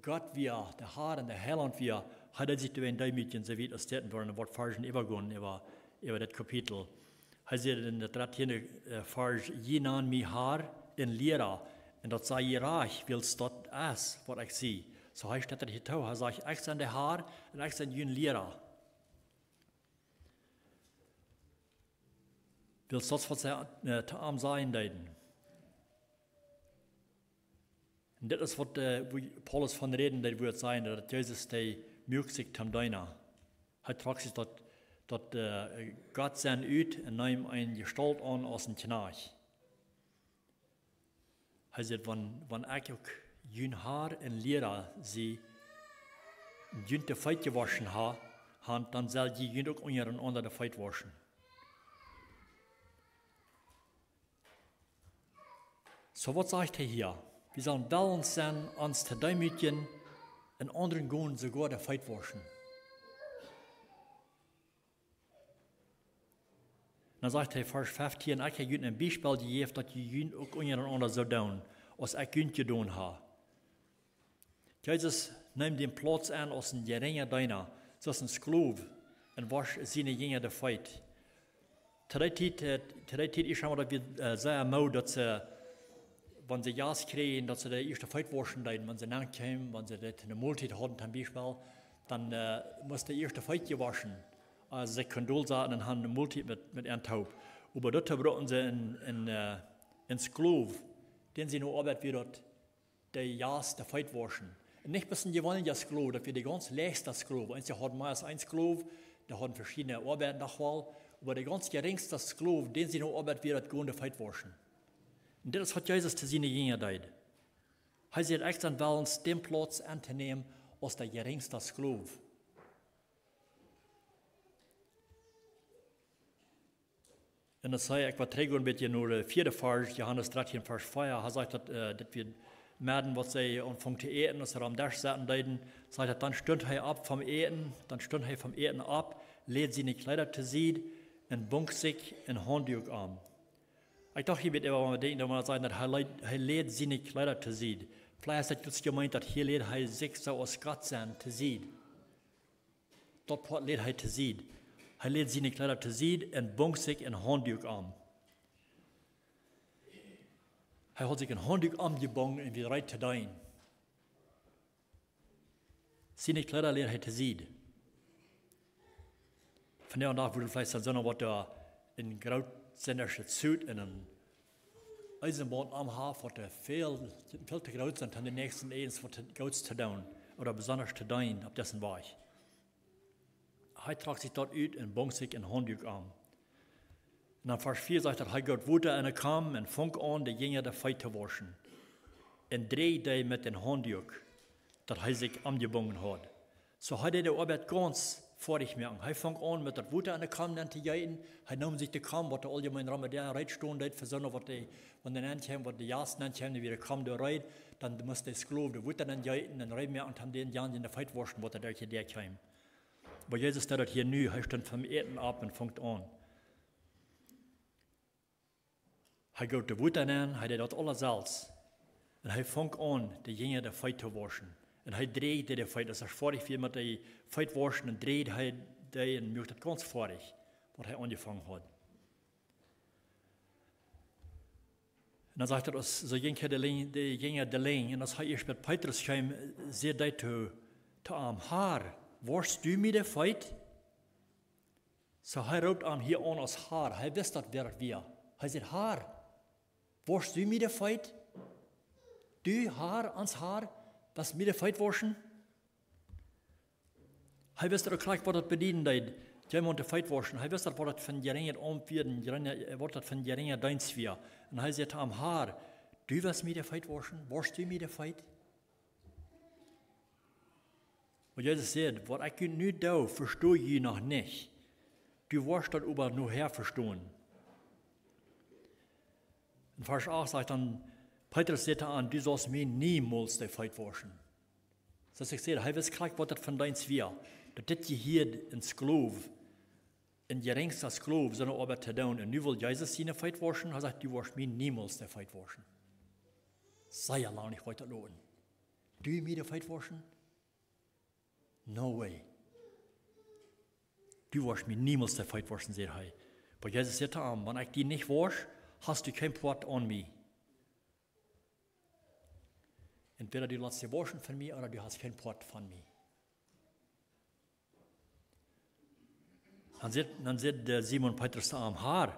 Gott wia, de Har un de Heilaunt wia, hee deed sikj doawäajen deemootjen, soo wiet aus dit, un wie woaren een poa Varschen äwagonen äwa, äwa dit Kapitel. Hee sajcht en daut dartieende, äh, Varsch, "Jie nanen mie Har un Liera, un daut saj jie rajcht, wiels daut es waut ekj sie." Soo hee steit hia too, hee sajcht, "Ekj sie de Har un ekj sie jun Liera." Wiels daut es waut see, äh, to am sajen deeden. Un dit es waut, äh, wua Paulus von räden deed, wua et sajen, daut Jesus dee muak sikj toom Deena. Hee trock sikj daut, daut, äh, Gott sennen ut un neem eene Jestault aun aus een Kjnajcht. Hee sajcht, wan, wan ekj uk jun Har un Liera sie, junt de Feet jewoschen ha, ha, dan sell jie junt uk unjarenaunda de Feet woschen. Soo, waut sajcht hee hia? Wie sellen wellens sennen, ons to deemootjen un aundre gonen soogoa de Feet woschen. Dan sajcht hee, Varsch feftieen: "Ekj hab junt een Biespel jejäft, daut jie junt uk unjarenaunda soo doonen, aus ekj junt jedonen hab." Jesus neem dän Plauz aun aus een jerinja Deena, soo aus een Sklow, un wosch siene Jinja de Feet. To dee Tiet, äh, to dee Tiet es emma daut wia, äh, sea Mood, daut see, wan see Jast kjrieejen, daut see de ieescht de Feet woschen deeden, wan see nenn kjeemen, wan see daut enne Moltiet hauden, toom Biespel, dan, äh, must de ieescht de Feet jewoschen, aus see kunnen dolsaten un hauden de Moltiet met, met an toop. Oba doatoo bruckten see een, een, äh, een Sklow, dän siene Oabeit wia daut, de Jast de Feet woschen. Un nich bloos een jeweenelja Sklow, daut wia de gaunz läachsta Sklow. Eenje hauden mea aus een Sklow, dee hauden veschiedne Oabeiten noch wol. Oba de gaunz jeringsta Sklow, dän siene Oabeit wia daut gonen de Feet woschen. Un dit es waut Jesus to siene Jinja deed. Hee säd: "Ekj sie wellens dän Plauz auntonämen aus de jeringsta Sklow." Un dan säd ekj, waut trigj een bät no dän vieeden Varsch, Johanes dartieen, Varsch vea. Hee sajcht daut, äh, daut wia Moaden, waut see aunfungen to äten, aus see aum Desch saten deeden, sajcht daut: "Dan stunt hee opp vom Äten, dan stunt hee vom Äten opp, läd siene Kjleeda to Sied un bunk sikj een Haunduak om." Ekj docht hia bät äwa, wan wie denkjen, daut wie sajen, daut hee läd, hee läd siene Kjleeda to Sied. Veleicht es daut jrods jemeent, daut hia läd hee sikj soo aus Gott sennen to Sied. Daut Poat läd hee to Sied. Hee läd siene Kjleeda to Sied un bunk sikj een Haunduak om. Hee haud sikj een Haunduak omjebungen un wia reed to deenen. Siene Kjleeda läd hee to Sied. Vondoag dän Dach wudd veleicht soo eena, waut doa een groot Sindasch Suit un een Eesenbaunt aun haft, waut väl, väl to groot sent, om dän Näakjsten irjent waut to, Goots to doonen ooda besondasch to deenen opp disen Wajch. Hee trock sikj daut ut un bunk sikj een Haunduak om. Un dan Varsch vea sajcht daut: "Hee goot Wota enne Kaum un funk aun, de Jinja de Feet to woschen. Un dräjd dee met dän Haunduak, daut hee sikj omjebungen haud." Soo, hee deed de Oabeit gaunz foadich moaken. Hee funk aun met daut Wota enne Kaum nenn to jeeten. Hee neem sikj de Kaum, waut doa aul jemeent rom de Däa reed stunt, deed fa soo eena, waut dee, wan dee nenn kjeem, wan de Jast nenn kjeem, dee wia de Kaum doa reed, dan must de Sklow daut Wota nenn jeeten un reed moaken, om dän Jinja de Feet woschen, waut doa derch de Däa kjeem. Oba Jesus deed daut hia nu, hee stunt vom Äten opp un funk aun. Hee goot daut Wota nenn, hee deed daut aules selfst. Un hee funk aun, de Jinja de Feet to woschen. Un hee dräjd de Feet, aus hee foadich wia met de Feet woschen, un dräjd hee dee un muak daut gaunz foadich, waut hee aunjefongen haud. Un dan sajcht daut, aus, soo jinkj hee de Lenj, de Jinja de Lenj. Un aus hee ieescht bie Petrus kjeem, säd dee to, to am: "Har, woschst du mie de Feet?" Soo, hee roopt am hia aun aus Har. Hee wist daut, wäa daut wia. Hee sajcht: "Har, woschst du mie de Feet? Du, Har, ons Har, woschst mie de Feet woschen?" Hee wist uk jlikj, waut daut bedieden deed, jemaunt de Feet woschen. Hee wist daut, waut daut fa een jerinjet Aumt wia, een jerinja, waut daut fa een jerinja Deenst wia. Un hee säd to am: "Har, du woschst mie de Feet woschen? Woschst du mie de Feet?" Oba Jesus säd: "Waut ekj nu doo, vesto jie noch nich. Du woascht daut oba nohäa vestonen." Un Varsch acht sajcht dan: Petrus säd to am: "Du sast mie niemols de Feet woschen." Soo aus ekj säd, hee wist jlikj, waut daut fa een Deenst wia. Daut dit hia een Sklow, een jerinjsta Sklow, soo eene Oabeit to doonen. Un nu well Jesus siene Feet woschen. Hee sajcht: "Du woascht mie niemols de Feet woschen." Sea lang nich wada loten. "Du mie de Feet woschen? No way. Du woascht mie niemols de Feet woschen," säd hee. Oba Jesus säd to am: "Wan ekj die nich wosch, hast du kjeen Poat aun mie. Entwäda du latst die woschen von mie, ooda du hast kjeen Poat von mie." Dan säd, dan säd, äh, Simon Petrus to am: "Har,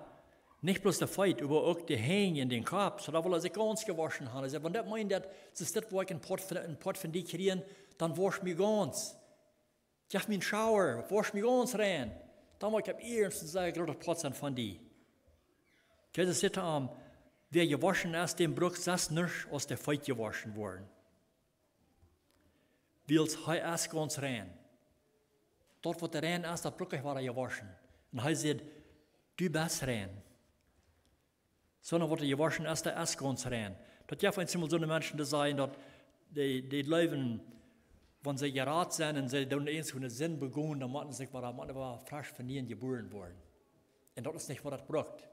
Nich bloos de Feet, oba uk de Henj un dän Kopp. Soo, doa wull hee sikj gaunz jewoschen haben. Hee säd: "Wan daut meent, daut es dit, wua ekj een Poat von, een Poat von die kjrie, dan wosch mie gaunz. Jeff mie een Shower, wosch mie gaunz rein. Dan woa ekj opp eernst een sea groota Poat sennen von die." Jesus säd to am: "Wäa jewoschen es, däm brukt sest nuscht aus de Feet jewoschen woaren. Wiels hee es gaunz rein. Daut, waut rein es, daut brukt nich woaren jewoschen." Un hee säd: "Du best rein." Sonda waut jewoschen es, dee es gaunz rein. Daut jeft eemol soone Menschen, dee sajen, daut dee, dee jleewen, wan see jerat sent un see doonen eent soone Sind begonen, dan motten see sikj wada, motten wada fresch von nieem jebuaren woaren. Un daut es nich, waut daut brukt.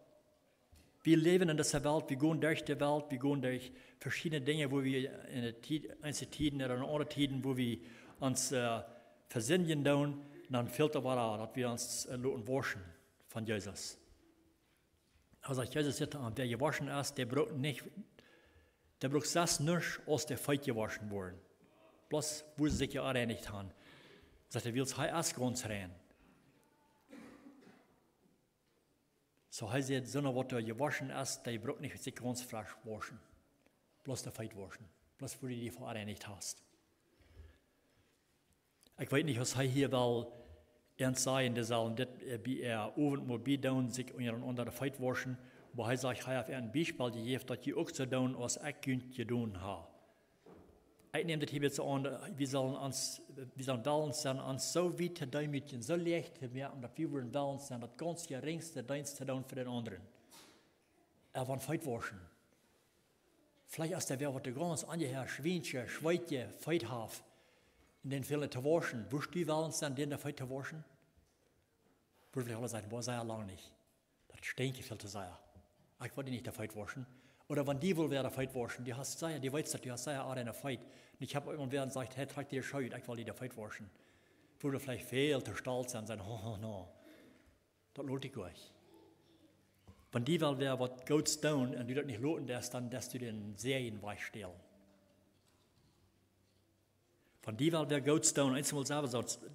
Wie läwen en dise Welt, wie gonen derch de Welt, wie gonen derch veschiedne Dinja, wua wie en de Tiet, eenje Tieden ooda en aundre Tieden, wua wie ons, äh, vesindjen doonen, dan fält et wada, daut wie ons, äh, loten woschen von Jesus. Oba sajcht Jesus, säd hee: "Wäa jewoschen es, dee brukt nich, dee brukt sest nuscht aus de Feet jewoschen woaren. Bloos woo see sikj jereinicht haben." Sajcht hee: "Wiels hee es gaunz rein." Soo hee säd: "Sonda waut jewoschen es, dee brukt nich sikj gaunz fresch woschen. Bloos de Feet woschen. Bloos woo du die jereinicht hast." Ekj weet nich, aus hee hia well ons sajen, dee sellen dit, äh, bie äa Owentmol biedoonen, sikj unjarenaunda de Feet woschen. Oba hee sajcht, hee haft een Biespel jejäft, daut jie uk soo doonen, aus ekj junt jedonen hab. Ekj näm dit hia bät soo aun, wie sellen ons, wie sellen wellens sennen, ons soo wiet to deemootjen, soo läach to moaken, daut wie wudden wellens sennen, daut gaunz jerinjste Deenst to doonen fa dän aundren. Äh, wan Feet woschen. Veleicht es doa wäa, waut de gaunz aunjehäa, schwiensche, schweetje Feet haft, un dän fält to woschen. Wurscht du wellens sennen, dän de Feet to woschen? Wudd veleicht aule sajen: "Boah, sea lang nich. Daut stinkjt väl to sea. Ekj well die nich de Feet woschen." Ooda wan die wull wäa de Feet woschen, du hast sea, du weetst, daut du hast sea aunjehäa Feet. Un ekj hab eemol wäa jesajcht: "Hey, trakj die Schoo ut, ekj well die de Feet woschen." Wudd veleicht väl to stolt sennen, sajen: "Ho, ho, no. Daut lot ekj nich." Wan die well wäa waut Goots doonen un du daut nich loten deist, dan deist du dän Säajen wajchstälen. Wan die well wäa Goots doonen, eensjemol selfst, soo,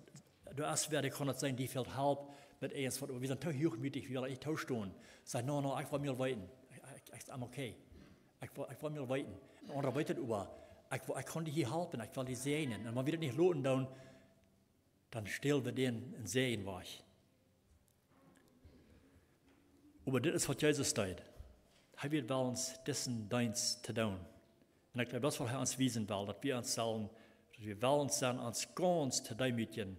du hast wäa, dee kaun daut sennen, dee fält Help met eent waut, wie sent too huachmootich, wie wellen nich toostonen. Saj: "No, no, ekj well mea weeten. Ekj, ekj, ekj, I'm okay. Ekj well, ekj well mea weeten." Een aundra weet et, oba ekj well, ekj kaun die hia halpen, ekj well die säajnen. Un wan wie daut nich loten doonen, dan stäl wie dän Säajen wajch. Oba dit es, waut Jesus deed. Hee wia wellens disen Deenst to doonen. Un ekj jleew, daut es, waut hee ons wiesen well, daut wie ons sellen, daut wie wellens sent, ons gaunz to deemootjen,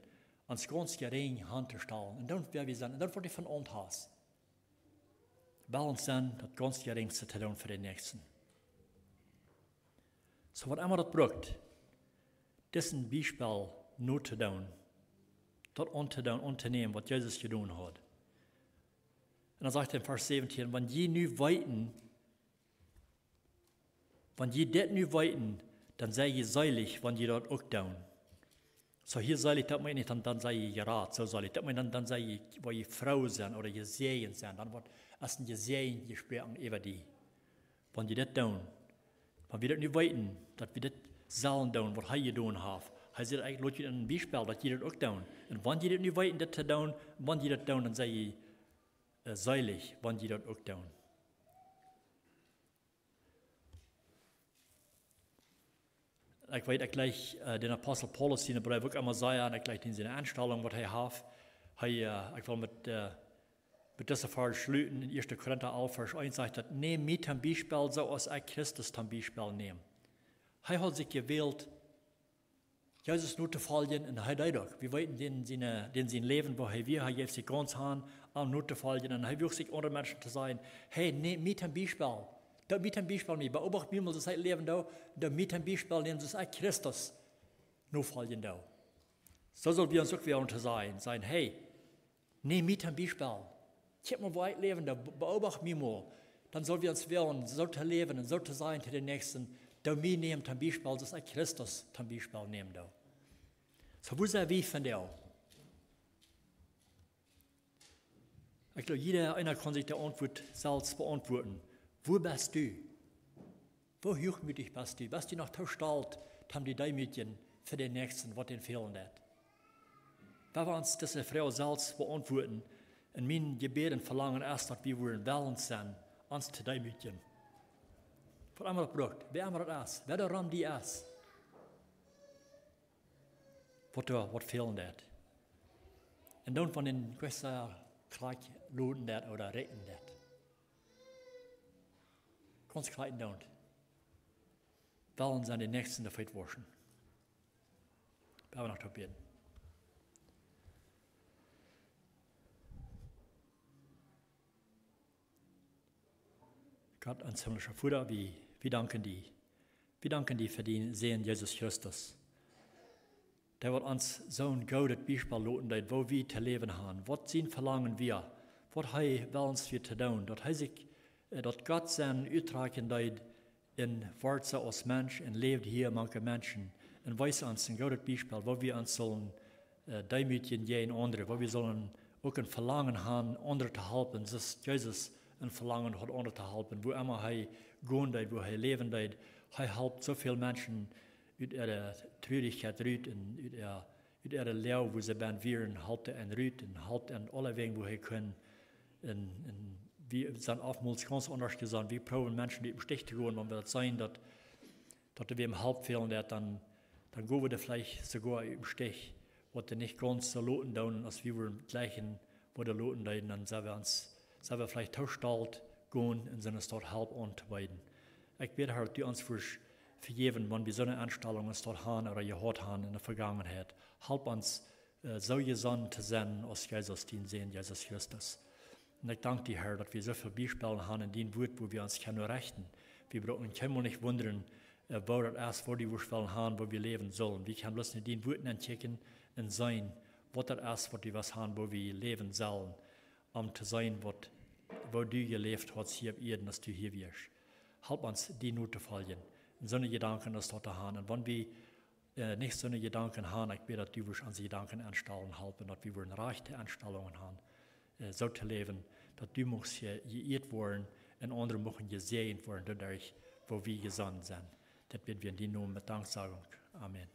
ons gaunz jerinj han to stalen. Un dan, wäa wie sent, un dan woat hee von ons haus. Wellens sent, daut gaunz jerinjste to doonen fa dän Näakjsten. Soo, waut emma daut brukt, disen Biespel notodoonen, daut auntodoonen, auntonämen, waut Jesus jedonen haud. Un dan sajcht hee en Varsch säwentieen: "Wan jie nu weeten, wan jie dit nu weeten, dan sie jie seelich, wan jie daut uk doonen." Soo, hia seelich, daut meent nich dan, dan sie jie jerat, soo seelich. Daut meent dan, dan sie jie, woa jie froo sennen ooda jesäajent sennen. Dan woat aus een Jesäajen jesproaken äwa die. Wan jie dit doonen, wan wie daut nu weeten, daut wie dit sellen doonen, waut hee jedonen haft. Hee sajcht: "Ekj lot junt een Biespel, daut jie daut uk doonen. Un wan jie daut nu weeten, dit to doonen, wan jie daut doonen, dan sie jie, äh, seelich, wan jie daut uk doonen." Ekj weet, ekj jleich, äh, dän Apostel Paulus siene Breew uk emma sea, un ekj jleich dän siene Enstalunk, waut hee haft. Hee, äh, ekj well met, äh, met dise Varsch schluten en Ieeschte Korinta alf, Varsch eent, sajcht daut: "Nämt mie toom Biespel, soo aus ekj Christus toom Biespel näm." Hee haud sikj jewält, Jesus notofoljen, un hee deed uk. Wie weeten dän siene, dän sien Läwen, woo hee wia, hee jeef sikj gaunz han, am notofoljen, un hee wuag sikj aundre Menschen to sajen: "Hey, nämt mie toom Biespel. Doot mie toom Biespel nämen. Beobacht mie mol, soo aus ekj läwen doo, doot mie toom Biespel nämen, soo aus ekj Christus nofoljen doo." Soo sell wie ons uk wellen to sajen, sajen: "Hey, nämt mie toom Biespel. Kjikjt mol, woo ekj läwen doo, be-, beobacht mie mol." Dan sell wie ons wellen, soo to läwen un soo to sajen to dän Näakjsten: "Doot mie nämen toom Biespel, soo aus ekj Christus toom Biespel nämen doo." Soo, woo sent wie vondoag? Ekj jleew, jieda eena kaun sikj de Auntwuat selfst beauntwuaden. Woo best du? Woo huachmootich best du? Best du noch too stolt, toom die deemootjen fa dän Näakjsten, waut dän fälen deit? Wan wie ons dise Froag selfst beauntwuaden, Un mien Jebäd un Velangen es, daut wie wudden wellens sennen, ons to deemootjen. Waut emma daut brukt, wäa emma daut es, wäa doa rom die es, waut doa waut fälen deit. Un dan von dän Gott sea krakjt loten deit ooda räakjnen deit. Gaunz krakjt dan. Wellens sennen, dän Näakjsten de Feet wauschen. Wie haben noch to bäden. Gott, ons himmlischa Voda, wie, wie danken die. Wie danken die fa dienen Sän Jesus Christus, dee waut ons soo een goodet Biespel loten deed, woo wie to läwen haben, waut sien Velangen wia, waut hee wellens wia to doonen, daut hee sikj, äh, daut Gott sennen uttrakjen deed un wort soo aus Mensch un läwd hia mank de Menschen un wees ons een goodet Biespel, woo wie ons sullen, äh, deemootjen jäajen aundre, woo wie sullen uk een Velangen haben, aundre to halpen, soo aus Jesus een Velangen haud, aundre to halpen, wua emma hee gonen deed, wua hee läwen deed. Hee halpt soo väl Menschen ut äare Trurichkjeit rut un ut äa, ut äare Loag, wua see bie wieren, halpt hee an rut un halpt an aule Wäaj, wua hee kunn. Un, un wie sent oftmols gaunz aundasch jesonnen. Wie proowen Menschen ut dän Stich to gonen, wan wie daut seenen, daut, daut doa wäm Help fälen deit, dan, dan go wie veleicht soogoa ut dän Stich, waut dee nich gaunz soo loten doonen, aus wie wudden jleichen, wudden loten deeden, dan sent wie ons, sent wie veleicht too stolt gonen un sent ons doa Help auntobeeden. Ekj bäd, Herr, daut du ons wurscht vejäwen, wan wie soone Enstalunk ons doa haben ooda jehaut haben enne Vegangenheit. Help ons, äh, soo jesonnen to sennen aus Jesus, dien Sän, Jesus Christus. Un ekj dank die, Herr, daut wie soo väl Biespels haben en dien Wort, wua wie ons kjennen rechten. Wie brucken kjeenmol nich wundren, äh, woo daut es, woo du wurscht wellen haben, woo wie läwen sellen. Wie kjennen bloos en dien Wort nenkjikjen un seenen, waut daut es, waut du west haben, woo wie läwen sellen, om to seenen, waut, woo du jeläft hast hia opp Ieed, aus du hia wieescht. Help ons, die notofoljen. Un soone Jedanken aus daut to haben. Un wan wie, äh, nich soone Jedanken haben, ekj bäd, daut du wurscht onse Jedanken enstalen halpen, daut wie wudden rajchte Enstalungen haben, äh, soo to läwen, daut du muchst je-, jeieet woaren un aundre muchten jesäajent woaren, doaderch, woo wie jesonnen sent. Daut bäd wie en dien Nomen met Danksagung. Amen.